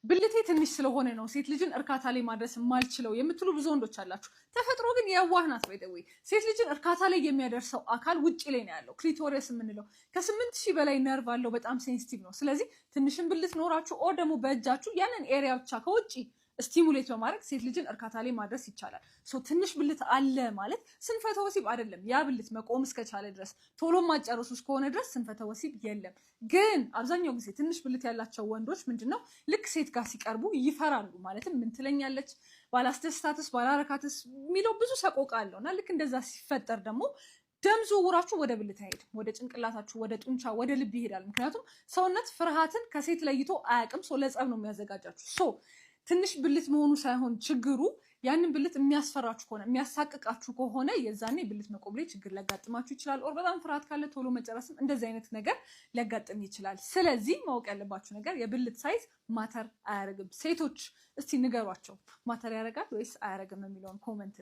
ብልቴ ትንሽ ስለሆነ ነው ሴት ልጅን እርካታ ላይ ማድረስ የማልችለው የምትሉ ብዙ ወንዶች አላችሁ። ተፈጥሮ ግን የዋህ ናት። By the way፣ ሴት ልጅን እርካታ ላይ የሚያደርሰው አካል ውጭ ላይ ነው ያለው፣ clitoris የምንለው ከ8,000 በላይ ነርቭ አለው። በጣም sensitive ነው። ስለዚህ ትንሽን ብልት ኖራችሁ or ደግሞ በእጃችሁ ያንን area ብቻ ከውጭ stimulate በማድረግ ሴት ልጅን እርካታ ላይ ማድረስ ይቻላል። So ትንሽ ብልት አለ ማለት ስንፈተ ወሲብ አይደለም። ያ ብልት መቆም እስከቻለ ድረስ፣ ቶሎ ማጨረሱ እስከሆነ ድረስ ስንፈተ ወሲብ የለም። ግን አብዛኛው ጊዜ ትንሽ ብልት ያላቸው ወንዶች ምንድነው ልክ ሴት ጋር ሲቀርቡ ይፈራሉ። ማለትም ምን ትለኛለች፣ ባላስደስታትስ፣ ባላረካትስ የሚለው ብዙ ሰቆቃ አለው። እና ልክ እንደዛ ሲፈጠር ደግሞ ደም ዝውውራችሁ ወደ ብልት አይሄድም፣ ወደ ጭንቅላታችሁ፣ ወደ ጡንቻ፣ ወደ ልብ ይሄዳል። ምክንያቱም ሰውነት ፍርሃትን ከሴት ለይቶ አያውቅም። So ለጸብ ነው የሚያዘጋጃችሁ። So ትንሽ ብልት መሆኑ ሳይሆን ችግሩ ያንን ብልት የሚያስፈራችሁ ከሆነ፣ የሚያሳቅቃችሁ ከሆነ የዛኔ ብልት መቆም ላይ ችግር ሊያጋጥማችሁ ይችላል። Or በጣም ፍርሃት ካለ ቶሎ መጨረስም እንደዚህ አይነት ነገር ሊያጋጥም ይችላል። ስለዚህ ማወቅ ያለባችሁ ነገር የብልት size matter አያደርግም። ሴቶች እስቲ ንገሯቸው፣ matter ያደርጋል ወይስ አያደርግም የሚለውን comment።